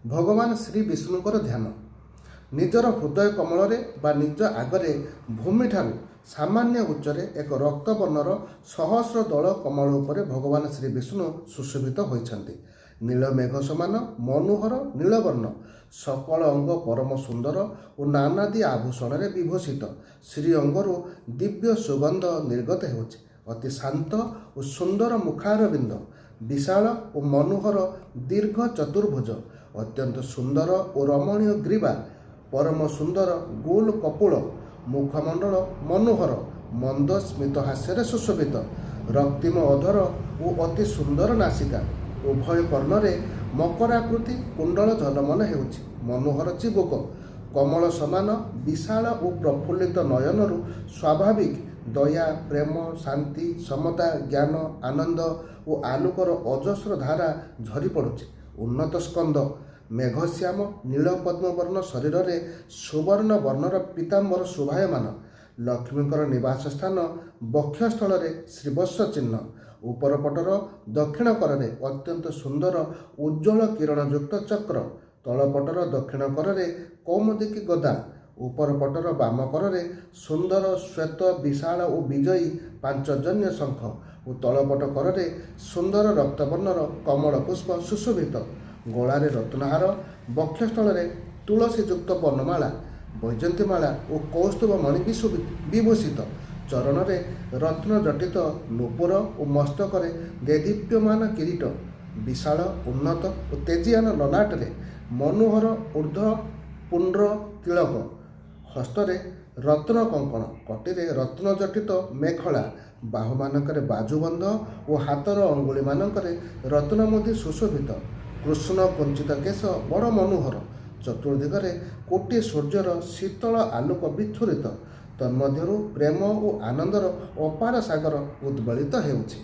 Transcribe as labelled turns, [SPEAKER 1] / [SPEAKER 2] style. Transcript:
[SPEAKER 1] ଭଗବାନ ଶ୍ରୀ ବିଷ୍ଣୁଙ୍କର ଧ୍ୟାନ। ନିଜର ହୃଦୟ କମଳରେ ବା ନିଜ ଆଗରେ ଭୂମିଠାରୁ ସାମାନ୍ୟ ଉଚ୍ଚରେ ଏକ ରକ୍ତବର୍ଣ୍ଣର ସହସ୍ର ଦଳ କମଳ ଉପରେ ଭଗବାନ ଶ୍ରୀ ବିଷ୍ଣୁ ସୁଶୋଭିତ ହୋଇଛନ୍ତି। ନୀଳ ମେଘ ସମାନ ମନୋହର ନୀଳବର୍ଣ୍ଣ, ସକଳ ଅଙ୍ଗ ପରମ ସୁନ୍ଦର ଓ ନାନାଦି ଆଭୂଷଣରେ ବିଭୂଷିତ। ଶ୍ରୀ ଅଙ୍ଗରୁ ଦିବ୍ୟ ସୁଗନ୍ଧ ନିର୍ଗତ ହେଉଛି। ଅତି ଶାନ୍ତ ଓ ସୁନ୍ଦର ମୁଖାରବିନ୍ଦ, ବିଶାଳ ଓ ମନୋହର ଦୀର୍ଘ ଚତୁର୍ଭୁଜ, ଅତ୍ୟନ୍ତ ସୁନ୍ଦର ଓ ରମଣୀୟ ଗ୍ରୀବା, ପରମ ସୁନ୍ଦର ଗୋଲ କପୋଳ, ମୁଖମଣ୍ଡଳ ମନୋହର ମନ୍ଦ ସ୍ମିତ ହାସ୍ୟରେ ସୁଶୋଭିତ, ରକ୍ତିମ ଅଧର ଓ ଅତି ସୁନ୍ଦର ନାସିକା, ଉଭୟ କର୍ଣ୍ଣରେ ମକରାକୃତି କୁଣ୍ଡଳ ଝଲମଲ ହେଉଛି, ମନୋହର ଚିବୁକ, କମଳ ସମାନ ବିଶାଳ ଓ ପ୍ରଫୁଲ୍ଲିତ ନୟନରୁ ସ୍ୱାଭାବିକ ଦୟା, ପ୍ରେମ, ଶାନ୍ତି, ସମତା, ଜ୍ଞାନ, ଆନନ୍ଦ ଓ ଆଲୋକର ଅଜସ୍ର ଧାରା ଝରି ପଡ଼ୁଛି। ଉନ୍ନତ ସ୍କନ୍ଦ, ମେଘଶ୍ୟାମ ନୀଳପଦ୍ମବର୍ଣ୍ଣ ଶରୀରରେ ସୁବର୍ଣ୍ଣ ବର୍ଣ୍ଣର ପୀତାମ୍ବର ଶୋଭାୟମାନ, ଲକ୍ଷ୍ମୀଙ୍କର ନିବାସ ସ୍ଥାନ ବକ୍ଷସ୍ଥଳରେ ଶ୍ରୀବତ୍ସ ଚିହ୍ନ, ଉପର ପଟର ଦକ୍ଷିଣ କରରେ ଅତ୍ୟନ୍ତ ସୁନ୍ଦର ଉଜ୍ଜ୍ୱଳ କିରଣଯୁକ୍ତ ଚକ୍ର, ତଳପଟର ଦକ୍ଷିଣ କରରେ କୌମୁଦିକୀ ଗଦା, ଉପର ପଟର ବାମ କରରେ ସୁନ୍ଦର ଶ୍ୱେତ ବିଶାଳ ଓ ବିଜୟୀ ପାଞ୍ଚଜନ୍ୟ ଶଙ୍ଖ ଓ ତଳପଟ କରରେ ସୁନ୍ଦର ରକ୍ତବର୍ଣ୍ଣର କମଳ ପୁଷ୍ପ ସୁଶୋଭିତ, ଗଳାରେ ରତ୍ନହାର, ବକ୍ଷସ୍ଥଳରେ ତୁଳସୀଯୁକ୍ତ ବନମାଳା, ବୈଜନ୍ତୀମାଳା ଓ କୌସ୍ତୁଭ ମଣି ବିଭୂଷିତ, ଚରଣରେ ରତ୍ନଜଟିତ ନୂପୁର ଓ ମସ୍ତକରେ ଦେଦୀପ୍ୟମାନ କିରୀଟ, ବିଶାଳ ଉନ୍ନତ ଓ ତେଜିଆନ ଲଲାଟରେ ମନୋହର ଊର୍ଦ୍ଧ୍ୱ ପୁଣ୍ଡ୍ର ତିଳକ, ହସ୍ତରେ ରତ୍ନ କଙ୍କଣ, କଟିରେ ରତ୍ନଜଟିତ ମେଖଳା, ବାହୁମାନଙ୍କରେ ବାଜୁବନ୍ଧ ଓ ହାତର ଅଙ୍ଗୁଳିମାନଙ୍କରେ ରତ୍ନମୁଦି ସୁଶୋଭିତ, କୃଷ୍ଣ କୁଞ୍ଚିତ କେଶ ବଡ଼ ମନୋହର, ଚତୁର୍ଦିଗରେ କୋଟି ସୂର୍ଯ୍ୟର ଶୀତଳ ଆଲୋକ ବିଚ୍ଛୁରିତ, ତନ୍ମଧ୍ୟରୁ ପ୍ରେମ ଓ ଆନନ୍ଦର ଅପାର ସାଗର ଉଦ୍ବେଳିତ ହେଉଛି।